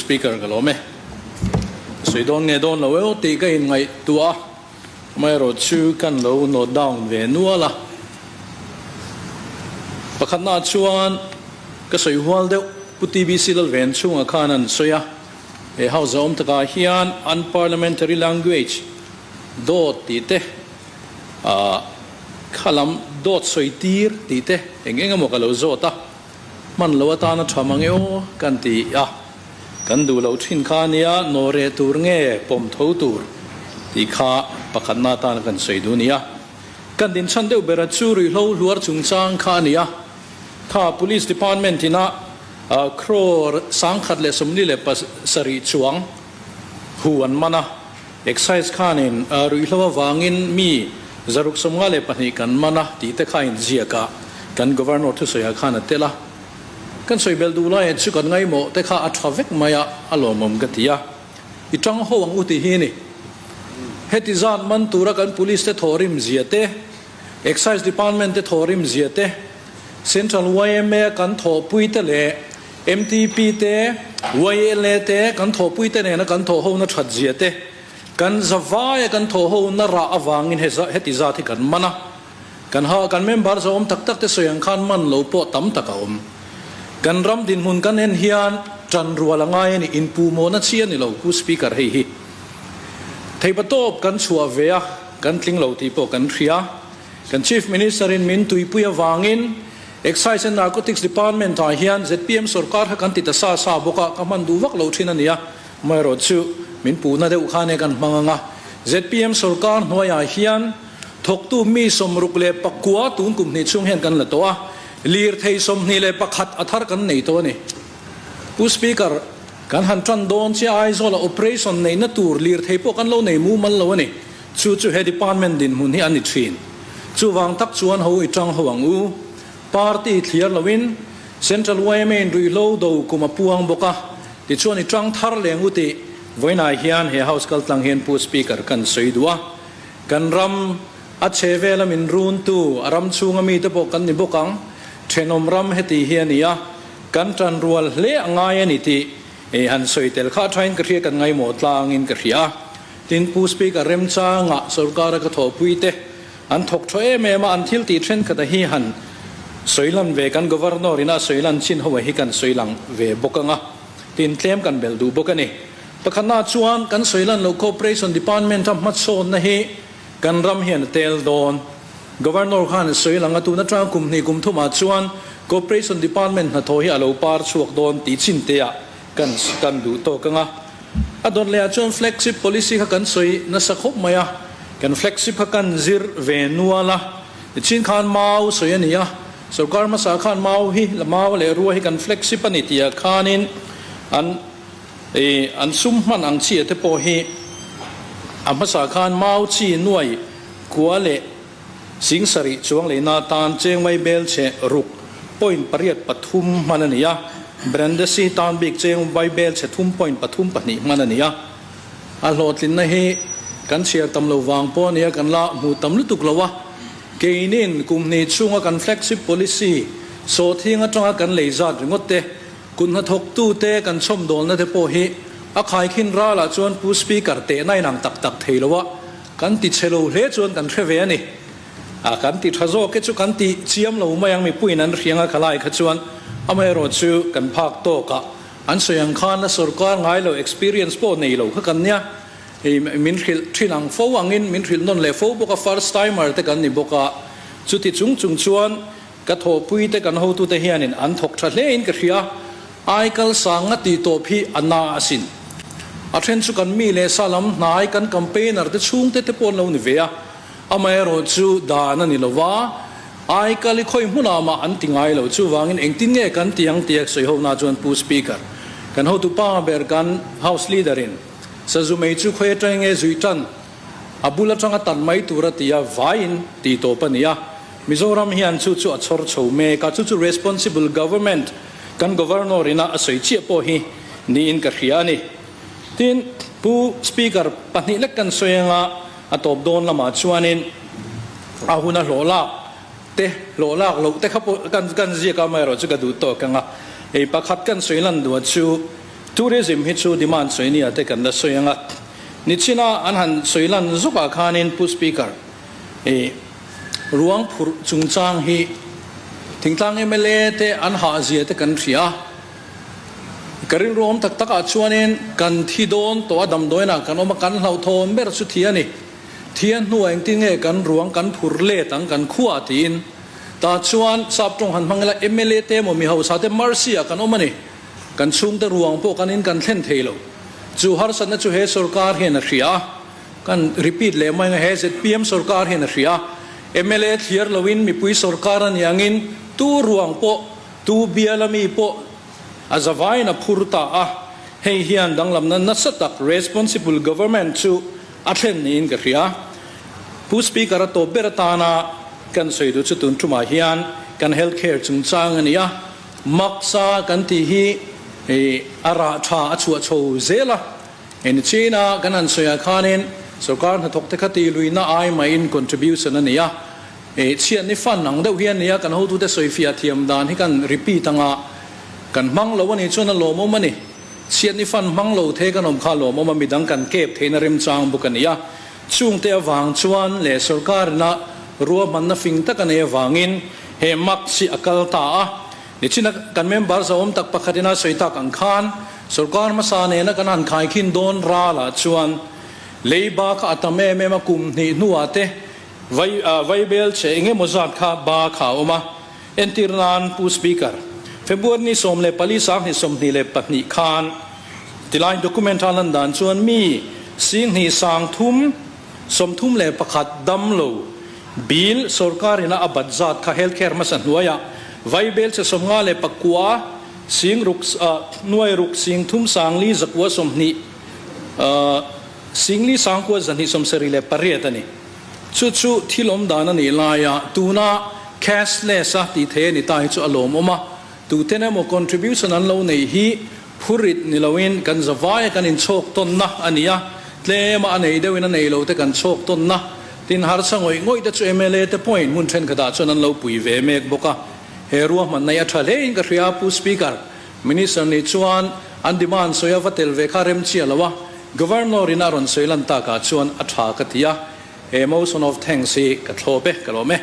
Speaker ka lawm e. Sawi dawn nge dawn lo eo tih ka inngaihtuah a, amaherawhchu kan lo note down ve nual a. Pakhatnaah chuan ka sawi hual deuh Pu TBC Lalven chhungah khan an sawi a, he House a awm takah hian unparliamentary language dawt tih te, ah kha lam dawt sawi tir tih te eng eng emaw ka lo zawt a, hman lo atana tha mang e aw kan ti a, kan duh loh thin kha a nia, nawh reh tur nge pawm tho tur tih kha pakhatna atana kan sawi duh a ni a. Kan dinchhan deuh bera chu ruihhlo hluar chungchang kha a ni a, kha Police Department ina crore 147 chuang hu an man a, Excise khanin ruihhlo avangin mi 652 kan man a tih te kha inziak a, kan Governor thusawiah khan a tel a. Kan sawi belh duh laiah chu kan ngaimawh te kha a tha vek mai a, a lawmawm ka ti a. I tang ho ang u ti hi ni. Heti zat man tura kan Police te thawhrim zia te, Excise Department te thawhrim zia te, Central yma kan thawhpui te leh MTP te, YLA te kan thawhpui te nena kan thawhhona that zia te, kan zavaia kan thawhhona rah avangin heti zat hi kan man a. Kan ha kan member zawm tak tak te sawi ang khan man lo pawh tam tak a awm. Kan ram dinhmun kan en hian tan rual a ngai a ni, inpuhmawhna chi a ni lo Pu Speaker hei hi. Theipatawp kan chhuah ve a, kan tling lo tih pawh kan hria. Kan Chief Minister in min tuipui avangin Excise and Narcotics Department ah hian zpm sorkar kha kan ti ta sa sa bawk a, ka hman duh vak lo thin a nia, amaherawhchu min puhna deuh khan e kan hmang ang a. Zpm sorkar hnuaiah hian thawktu mi 69 tun kum hnih chhung hian kan la tawh a, lirthei 21 a thar kan nei tawh a ni. Pu Speaker, kan han tan dawn chiah Aizawla operation neihna tur lirthei pawh kan lo nei mumal lo a ni. Chu chu he department dinhmun hi a ni thin. Chuvang tak chuan ho i tang ho ang u. Party thliar loin Central yma in ruihhlo do kum a puang bawk a, tichuan i tang thar leng u tih vawiinah hian he House kaltlang hian Pu Speaker kan sawi duh a. Kan ram a chhe vela min runtu, a ram chhunga mite pawh kan ni bawk ang. Thenawm ram heti hi a ni a, kan tanrual hle a ngai a ni tih han sawi tel kha thain ka hria kan ngaimawh tlangin ka hria a. Tin, Pu Speaker remchanga sorkara ka thawhpui te an thawk thaw em em a, an thil tih thenkhat a hi han sawi lan ve, kan Governor ina a sawi lan chin ho a hi kan sawi lang ve bawk ang a, tin tlem kan belh duh bawk a ni. Pakhatna chuan kan sawi lan loh Cooperation Department a hmachhawnna hi kan ram hian a tel dawn. Governor khan a sawi lang a, tun atang kum hnih kum thumah chuan Cooperation Department hnathawh hi a lo par chhuak dawn tih chin te ah Kan kan duh tawk ang a. A dawt leh ah chuan flagship policy kha kan sawi nasa khawp mai a, kan flagship kha kan zir ve nual a, nichin khan mau sawi a ni a, sorkar hmasa khan mau hi mau leh rua hi kan flagship a ni tih ah khanin an ih an sum hman ang chi ah te pawh hi a hmasa khan mau chi nuai kua leh 7000 chuang leina atan cheng mai bel chhe ruk point pariat pathum hman a ni a, Brandesi tan bik cheng vai bel chhe thum point pathum pahnih hman a ni a. A hlawhtlinna hi kan chhiar tam lo vang pawh a ni a, kan la hmu tam lutuk lo a. Keinin kum hnih chhunga kan flagship policy sawhthing atanga kan lei zat ringawt te, kut hnathawktute kan chhawmdawlna te pawh hi a khaikhin ralah chuan Pu Speaker tehna inang tak tak thei lo a, Kan ti chhe lo hle chuan kan hre ve a ni. A kan ti tha zawk e chu kan ti chiam lo mai ang mipuiin an hriang a khalai kha chuan amaherawh chu kan phak tawk a an sawi ang khan a sorkar ngai lo experience pawh nei lo kha kan nia i min hrilh thin ang fo angin min hrilh nawn leh fo bawk a first timer te kan ni bawk a chuti chung chung chuan Ka thawhpui te kan hotute hianin an thawk tha hle in ka hria, aikal sang a tih tawp hi a na asin. A then chu kan mi leh sa lam hnai kan campaigner te chhungte te pawh an lo ni ve a, amaherawh chu dan a ni lo va, aikal i khawi hmunah mah an ti ngai lo, chuvangin engtin nge kan ti ang tia sawi ho na chuan Pu Speaker, kan hotu pa ber kan House Leader in sazu mei chu khawi atang nge zui tan a bul atanga tan mai tur a ti a, vaiin tih tawp a ni a. Mizoram hian chu chu a chhawr chho mek a, chu chu responsible government kan Governor ina a sawi chiah pawh hi niin ka hria a ni. Tin, Pu Speaker pahnih lek kan sawi anga a tawp dawn lamah chuanin a huna hlawh lak te, hlawh lak loh te kha pawh kan kan ziak a, amaherawh chu ka duh tawk anga hei pakhat kan sawi lan duah chu. Tourism hi chu demand sawi nia te kan la sawi ang a, nichina an han sawi lan zukah khanin Pu Speaker i ruang phurh chungchang hi thingtlang mla te an hahzia te kan hria a, ka rilru awm tak takah chuanin kan thi dawn tawh a damdawiinah kan awm a, kan hlauhthawn ber chu thi a ni. Thian hnuah engtin nge kan ruang kan phur let ang kan khuah tiin tah chuan sap tawng han hmang ila mla te emaw mi hausa te mercy ah kan awm a ni. Kan chhungte ruang pawh kan in kan thlen thei lo. Chu harsatna chu he sorkar hian a hria a, kan repeat leh mai ang a, he zpm sorkar hian a hria a, mla thliar loin mipui sorkar a ni angin tu ruang pawh tu bial ami pawh a zavaiin a phur ta a, hei hian danglamna nasa tak responsible government chu A thlen niin ka hria. Pu Speaker a tawp ber atana kan sawi duh chu tun tumah hian kan health care chungchang a ni a, maksa kan tih hi a rah tha a chhuah chho zel a, hei China kan han sawi ah khanin sorkar hnathawk te kha tih luihna ai mahin contribution a ni a, chhiatni fund ang deuh hi a ni a, kan hotute sawifiah thiam dan hi kan repeat anga kan hmang lo a nih chuan a lawmawm a ni. Chhiatni fan hmang lo thei kan awm kha lawmawm a, midang kan kep theihna remchang bawk a ni a. Chungte avang chuan leh sorkarina ruahmanna fing tak a nei avangin he max hi a kal ta a. Nichina kan member zahawm tak pakhatin a sawi tak ang khan sorkar hmasa nena kan han khaikhin dawn ralah chuan leiba kha a tam em em a, kum hnih hnuah te vai vaibel che eng emaw zat kha ba kha a awm a. Entir nan Pu Speaker, February ni 14 2022 khan tilai document a lan dan chuan mi 20 30 31 damlo bill sorkar ina a bat zat kha health care hmasa hnuaiah vaibel che 59 sing ruk nuai ruk sing thum sang li zakua 20 sing li sang kua zahnih 78 a ni. Chu chu thil awm dan a nih laia tuna cashless a tih thei a ni ta hi chu a lawmawm a, tuten emaw contribution an lo neih hi phurit ni loin kan zavaia kan inchhawk tawnna a ni a, tlema a nei deuhin a nei lo te kan chhawk tawnna, tin harsa ngawih ngawih te chu mla te pawhin hmun thenkhatah chuan an lo pui ve mek bawk a, he ruahmanna hi a tha hlein ka hria Pu Speaker, Minister nih chuan an demand sawi a va tel ve kha rem chiah lo a, Governor in a rawn sawi lan takah chuan a tha ka ti a, he motion of thanks hi ka thlawp e, ka lawm e.